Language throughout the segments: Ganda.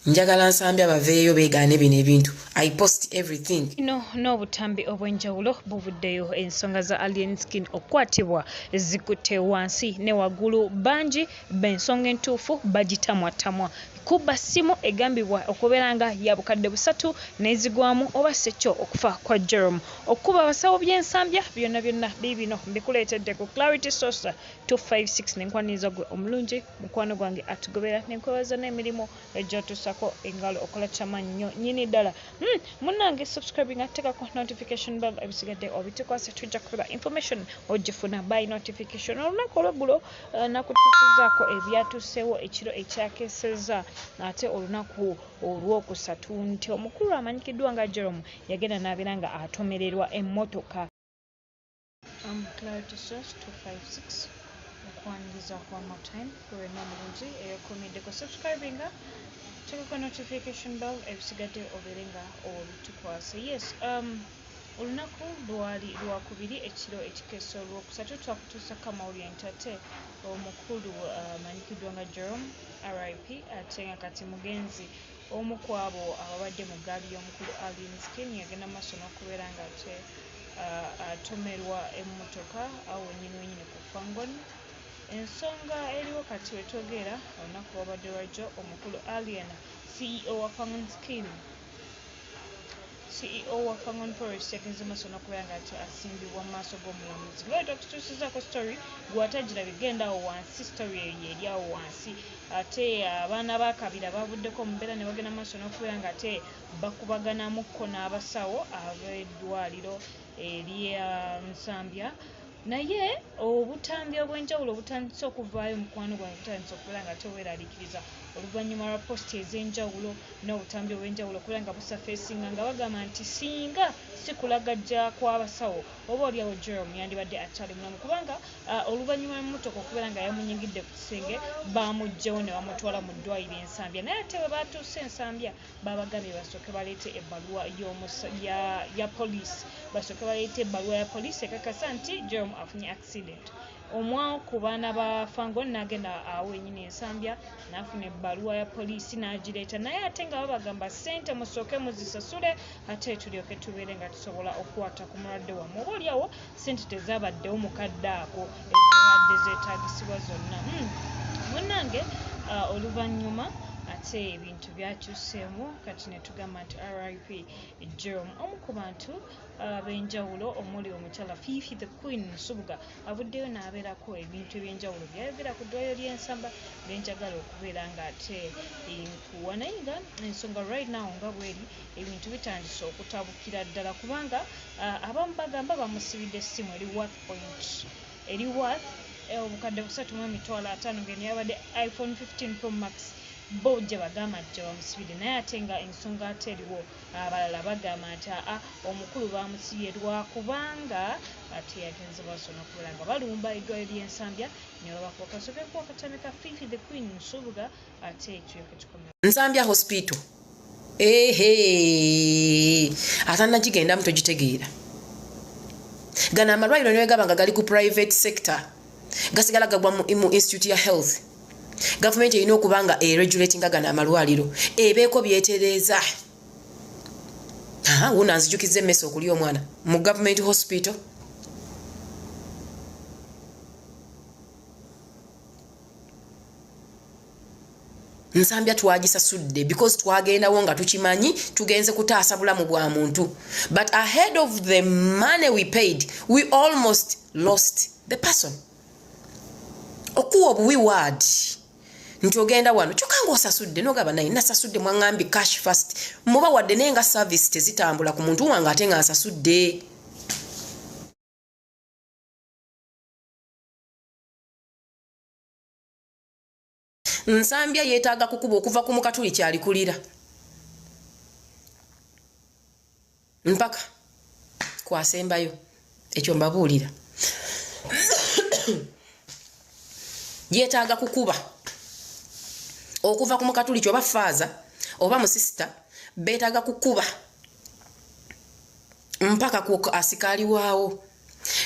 Njagala Nsambya baveeyo beegaane bino ebintu. I post everything. Ino n'obutambi obw'enjawulo buvuddeyo ensonga za Alien Skin okukwatibwa zikutte wansi ne waggulu, bangi b'ensonga entuufu bagitamwatamwa. Kubba ssimu egambibwa okubeera nga ya bukadde 300 n'ezigwamu oba si kyo okufa kwa Jerome. Okukuba abasawo by'Ensambya byonna byonna biibino mbikuleetedde ku Clarity Source 256 ne nkwaniriza gwe omulungi mukwano gwange atugobera ne nkwebaza n'emirimu egyotusako engalo okola kyamaanyi nnyo nyini ddala. Munnange subscribing atekako notification bell, ebisigadde obitukwase, tujja kubeera information ogifuna by notification. Olunaku olweggulo nakutuusizaako ebyatuuseewo ekiro ekyakeesezza ate olunaku olwokusatu nti omukulu amanyikiddwa nga Jerome yagenda n'abeera nga atomererwa emmotoka. Clarity Source 256 okwaniriza one more time gwe omulungi eyakuumiddeko, subscribinga, tekako notification bell, ebisigadde obeere nga obitukwase. Yes, olunaku lwali lwakubiri ekiro ekikeesa olwokusatu twakutuusako amawulire nti ate omukulu amanyikiddwa nga Jerome RIP ate nga kati mugenzi, omu ku abo ababadde mu ggaali y'omukulu Alien Skin yagenda mu maaso n'okubeera nga ate atomerwa emmotoka awo wennyini wennyini ku Fangon. Ensonga eriwo kati wetwogerera, olunaku lwabadde lwajjo omukulu Alien, CEO wa Fangon Skin, CEO wa Fangon Forest, yagenze maaso n'okubeera nga ate asimbibwa mu maaso g'omulamuzi. Nga bwe story gw'atagirabye, genda awo wansi, story eyo eri awo wansi. Ate abaana ba Kabira bavuddeko mu mbeera ne bagenda maaso n'okubeera nga ate bakubaganamukko n'abasawo ab'eddwaliro erya Nsambya. Naye obutambi obw'enjawulo obutandise okuvaayo, mukwano gwange, butandise okubeera nga teweeraliikiriza oluvannyuma lwa post ez'enjawulo n'obutambi obw'enjawulo okubeera nga busurfacinga nga bagamba nti singa si kulagajja kw'abasawo, oba oliawo Jerome yandibadde akyali mulamu, kubanga oluvannyuma lw'emmotoka okubeera nga yamunyigidde ku kisenge, bamuggyewo ne bamutwala mu ddwaliro Ensambya. Naye ate bwe batuuse Ensambya, babagambye basooke baleete ebbaluwa ya poliisi, basooke baleete ebbaluwa ya poliisi ekakasa nti Jerome afunye accident. Omu ku baana ba Fangon n'agenda awo wennyini Ensambya n'afuna ebbaluwa ya poliisi n'agireeta, naye ate nga babagamba ssente musooke muzisasule ate tulyoke tubeere nga tusobola okukwata ku mulwadde wammwe. Oba oliawo ssente tezaabaddewo mu kadde ako ezibadde zeetaagisibwa zonna. Munnange, oluvannyuma ate ebintu byakyuseemu kati ne tugamba nti RIP Jerome. Omu ku bantu ab'enjawulo omuli omukyala Fifi the Queen Nsubuga avuddeyo n'abeerako ebintu ebyenjawulo byayogera ku ddwaliro ly'Ensamba byenjagala okubeera ng'ate nkuwa. Naye nga ensonga right now nga bweri, ebintu bitandise okutabukira ddala, kubanga abamu bagamba bamusibidde essimu eri worth point eri worth 350,000, ng'eno yabadde iPhone 15 Pro Max, bo gye bagamba nti gye bamusibidde. Naye ate nga ensonga ate eriwo, abalala bagamba nti aa, omukulu bamusibye lwakubanga ate yagenze maaso n'okubeera nga balumba eddwaliro ly'Ensambya ne babakuba. Kasooke kuwa akatambi ka Fifi the Queen Nsubuga ate ekyoke kikomera. Nsambya Hospital, ehe, atannagigendamu togitegeera. Gano amalwaliro ne gaba nga gali ku private sector, gasigala gagwa mu institute ya health. Gavumenti erina okuba nga eregulatinga gano amalwaliro, ebeeko byetereeza. Wuna nzijukiza emmese okulya omwana mu government hospital. Nsambya twagisasudde because twagendawo nga tukimanyi tugenze kutaasa bulamu bwa muntu, but ahead of the money we paid, we almost lost the person. Okuwa obuwi ward nti ogenda wano kyokka ngaosasudde, nogaba naye nasasudde, mwaŋŋambye cash first, muba wadde, naye nga service tezitambula ku muntu wange ate nga nsasudde. Nsambya yeetaaga kukuba okuva ku mukatuli kyalikulira mpaka kwasembayo. Ekyo mbabuulira, yeetaaga kukuba okuva ku mukatuliki oba faaza oba musisita, beetaaga kukuba mpaka ku asikaali waawo.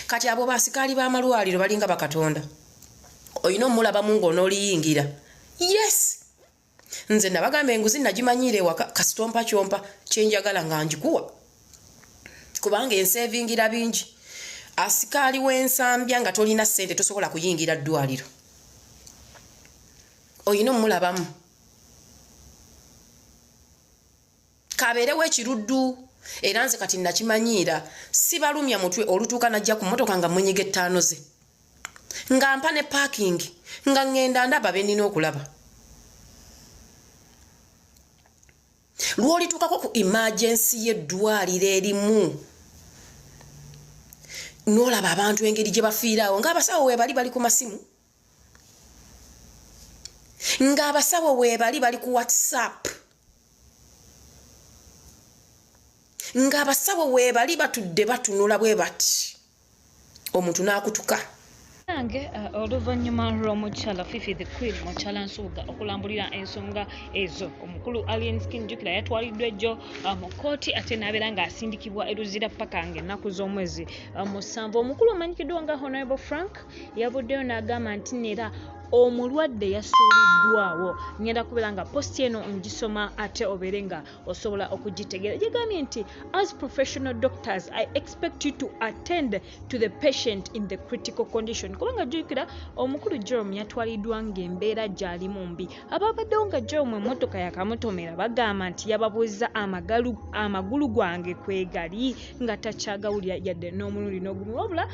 Kati abo baasikaali b'amalwaliro balinga bakatonda, olina omulabamu ng'onooliyingira. Yes. Nze nabagamba enguzi nagimanyiire ewaka, kasitompa kyompa kyenjagala nga njikuwa, kubanga ensevingira bingi. Asikaali w'ensambya nga tolina ssente tosobola kuyingira ddwaliro, olina omulabamu kabeerewo ekiruddu. Era nze kati nakimanyiira, sibalumya mutwe. Olutuuka najja ku mmotoka nga munyiga ettaano ze, nga mpa ne parking, nga ŋŋenda ndaba be nnina okulaba. Lw'olituukako ku emergency y'eddwaliro erimu n'olaba abantu engeri gye bafiiraawo, ng'abasawo weebali bali ku masimu, ng'abasawo weebali bali ku WhatsApp, ng'abasawo weebali batudde batunula bwe bati, omuntu n'akutuka. Nange oluvannyuma lw'omukyala Fifi the Queen, mukyala Nsubuga, okulambulira ensonga ezo, omukulu Alien Skin jjukira yatwaliddwa ejjo mu kkooti ate n'abeera ng'asindikibwa e Luzira paka ng'ennaku z'omwezi 7. Omukulu omanyikiddwa nga Honorable Frank yavuddeyo n'agamba nti nera omulwadde yasuuliddwawo. Ngenda kubeera nga posti eno ngisoma ate obeere nga osobola okugitegeera. Yagambye nti as professional doctors I expect you to attend to the patient in the critical condition, kubanga jjukira omukulu Jerome yatwaliddwa ng'embeera gy'alimu mbi. Ababaddewo nga Jerome emmotoka yakamutomera bagamba nti yababuuza amagulu gwange kwegali nga takyagawulira yadde n'omulundi n'ogumu. Wabula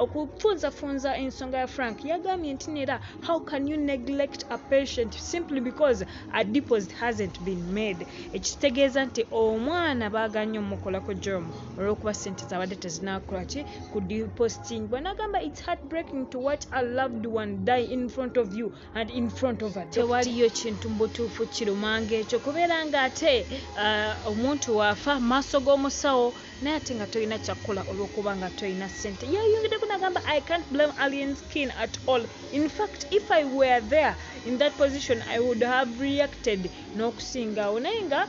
okufunzafunza ensonga ya Frank yagambye nti nera how can you neglect a patient simply because a deposit hasn't been made, ekitegeeza nti omwana baaganye omukolako Jerome olw'okuba ssente zabadde tezinakola ki ku depositing. Bw'anagamba it's heartbreaking to watch a loved one die in front of you and in front of a doctor. Tewaliyo kintu mu butuufu kirumanga ekyo kubeera ng'ate omuntu waafa maaso g'omusawo naye ate nga tolina kyakukola olw'okuba nga tolina ssente. Yayongeddeko n'agamba I can't blame Alien Skin at all. In fact, if I were there in that position I would have reacted n'okusingawo. Naye nga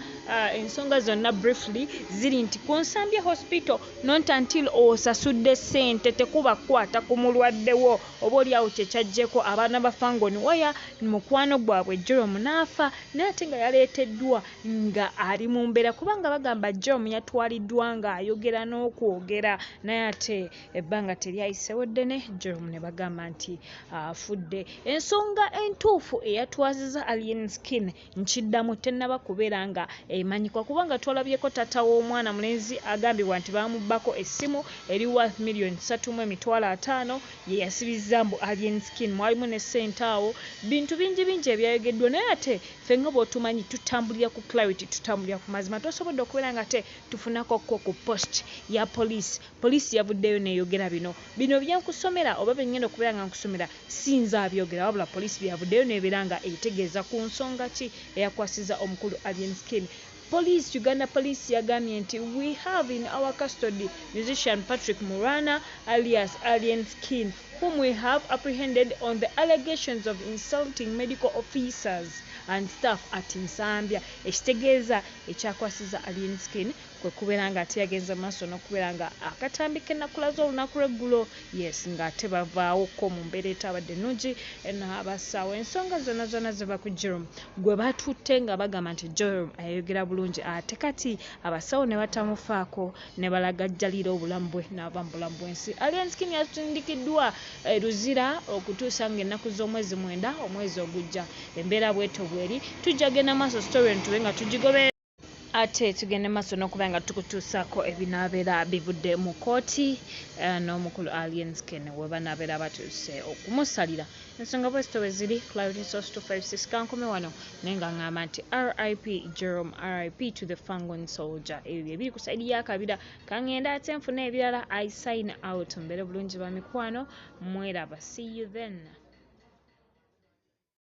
ensonga zonna briefly ziri nti ku Nsambya Hospital not until osasudde ssente tekuba kukwata ku mulwadde wo. Oba oliawo kye kyaggyeko abaana ba Fangoni waya mukwano gwabwe Jerome n'afa naye ate nga yaleeteddwa nga ali mu mbeera, kubanga bagamba Jerome yatwaliddwa ng'ayogera n'okwogera naye ate ebbanga teryayiseewo ddene Jerome ne bagamba nti afudde. Ensonga entuufu eyatwaziza Alien Skin nkiddamu tennaba kubeera nga emanyikwa, kubanga twalabyeko taata w'omwana mulenzi agambibwa nti baamubbako essimu eri worth 3,500,000 ye yasibizza mbu Alien Skin mwalimu ne ssente awo, bintu bingi bingi ebyayogeddwa. Naye ate ffe nga bw'otumanyi tutambulira ku clarity, tutambulira ku mazima. Tosobodde okubeera nga ate tufunako ko ku post ya poliisi. Poliisi yavuddeyo n'eyogera bino bino byenkusomera oba bye ngenda okubeera nga nkusomera si nze abyogera, wabula poliisi byavuddeyo n'ebeera nga etegeeza ku nsonga ki eyakwasiza omukulu Alien Skin. Police, Uganda Police yagambye nti we have in our custody musician Patrick Murana alias Alien Skin, whom we have apprehended on the allegations of insulting medical officers and staff at Nsambya. Ekitegeeza ekyakwasiza Alien Skin kwe kubeera nga ate yagenze maaso n'okubeera nga akatambi k'ennakula z'olunaku lw'eggulo, yes, ng'ate bavaawoko mu mbeera etabadde nnungi n'abasaawo. Ensonga zonna zonna ziva ku Jerome gwe batutte nga bagamba nti Jerome ayogera bulungi, ate kati abasawo ne batamufaako ne balagajjalira obulamu bwe n'ava mu bulamu bw'ensi. Alien Skin yasindikiddwa Luzira okutuusa ng'ennaku z'omwezi 9 omwezi ogujja. Embeera bwetyo bweri, tujja genda maaso story ntube nga tugigoberera ate tugende maaso n'okuba nga tukutuusaako ebinaabeera bivudde mu kkooti n'omukulu Alien Skin we banaabeera batuuse okumusalira. Ensonga bwezito bwe ziri. Clarity Source 256 kankome wano, naye nga ŋŋamba nti RIP Jerome, RIP to the Fangon Soldier. Ebyo ebiri ku side ya Kabira, kaŋŋenda ate nfune ebirala. I sign out, mbeere bulungi ba mikwano, mweraba, see you then.